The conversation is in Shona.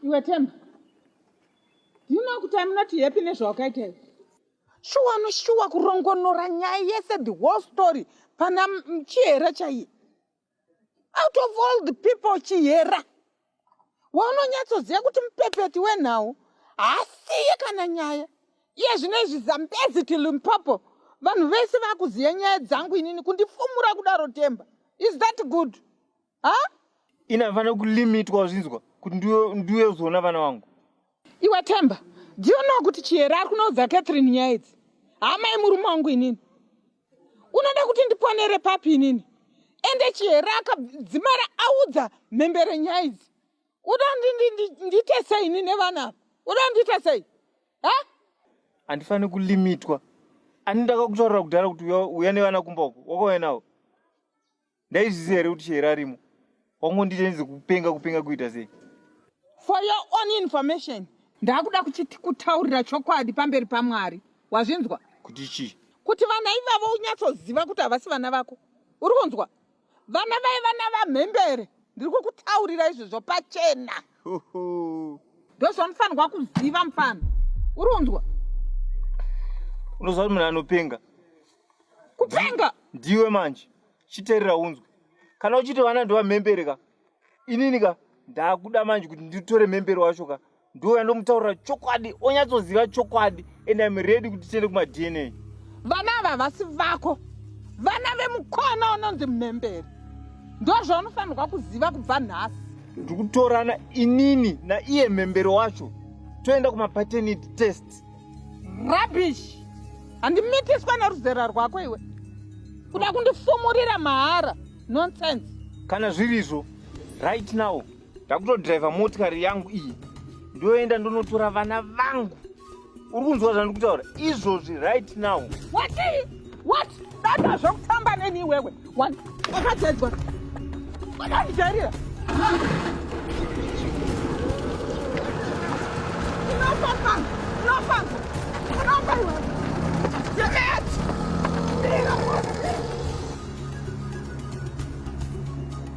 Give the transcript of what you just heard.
Iwe Themba, do you know kuti I'm not happy nezvawakaita iwe? Shuwa anoshuwa kurongonora nyaya yese the whole story pana Chihera chaiye. Out of all the people Chihera waunonyatsoziva kuti mupepeti wenhau haasiye kana nyaya. Iye zvino izvi Zambezi to Limpopo vanhu vese vakuziva nyaya dzangu inini kundifumura kudaro Themba. Is that good? Ha? Ini hafana kulimitwa zvinzwa kuti ndiwe uzoona vana vangu. Iwe Themba, do you know kuti Chihera ari kunoudza Catherine nyaya idzi? Hama yemurume wangu inini. Unoda kuti ndiponere papi inini? Ende Chihera akadzimara audza mhembere nyaya idzi. Uda ndiite sei ini nevana ava? Uda ndiite sei? Ha? Handifani kulimitwa. Ani ndakakutaurira kudhara kuti uya nevana kumba uko. Wakauya navo. Ndaizviziva here kuti Chihera arimo? Wangondiita kupenga kupenga kuita sei? For your own information, ndakuda kuchikutaurira chokwadi pamberi paMwari. Wazvinzwa? Kuti chii? Kuti vana ivavo unyatsoziva kuti havasi vana vako. Uri kunzwa? Vana vai vana vamhembere. Ndiri kukutaurira izvozvo pachena. Ndozvaunofanirwa kuziva mfana. Uri kunzwa? Unoziva kuti munhu anopenga. Kupenga? Ndiwe manje. Chiteerera unzwe. Kana uchiti vana ndova mhembere ka. Inini ka ndakuda manje kuti nditore mhembere wacho ka. Ndouya ndomutaurira chokwadi onyatsoziva chokwadi and I'm ready kuti tiende kuma DNA. Vana ava havasi vako. Vana vemukono unonzi mhembere. Ndozvaunofanirwa kuziva kubva nhasi. Ndikutorana inini naiye mhembere wacho toenda kuma paternity test. Rubbish. Handimitiswa neruzera rwako iwe. Kuda kundifumurira mahara. Nonsense. Kana zviri izvo right now ndakutodriver motikari yangu iyi ndoenda ndonotora vana vangu. Uri kunzwa zvandiri kutaura izvozvi right now. What? What? Dada zvokutamba neni iwewe. Wakajaidzwa. Wakandijairira.